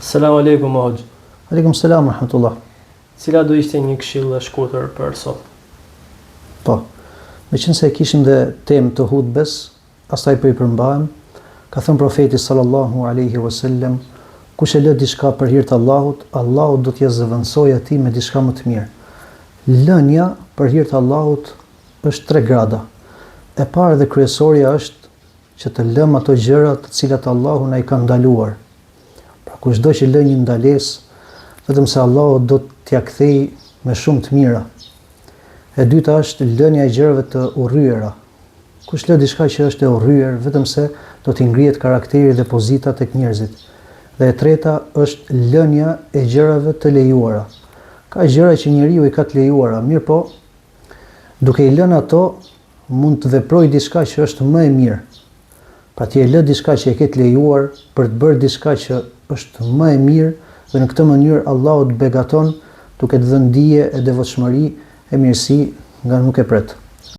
Selam alejkum o hoxhë. Alejkum selam rahmetullah. Cila do ishte një këshillë e shkurtër për sot? Po. Meqenëse e kishim dhe temë të hutbes, asaj po i përmbahem, ka thënë Profeti sallallahu alejhi ve sellem, kush e lë diçka për hir të Allahut, Allahu do t'ia zëvendësojë atij me diçka më të mirë. Lënia për hir të Allahut është tre grada. E para dhe kryesorja është që të lëmë ato gjëra të cilat Allahu na i ka ndaluar. Pra kushdo që lë një ndalesë, vetëm se Allahu do t'ia kthejë me shumë të mira. E dyta është lënia e gjërave të urryera. Kush lë diçka që është e urryer, vetëm se do t'i ngrihet karakteri dhe pozita tek njerëzit. Dhe e treta është lënia e gjërave të lejuara. Ka gjëra që njeriu i ka të lejuara, mirëpo duke i lënë ato mund të veprojë diçka që është më e mirë. Pra ti e lë diçka që e ke të lejuar për të bërë diçka që është më e mirë dhe në këtë mënyrë Allahu të begaton duke të dhënë dije e devotshmëri e mirësi nga nuk e pret.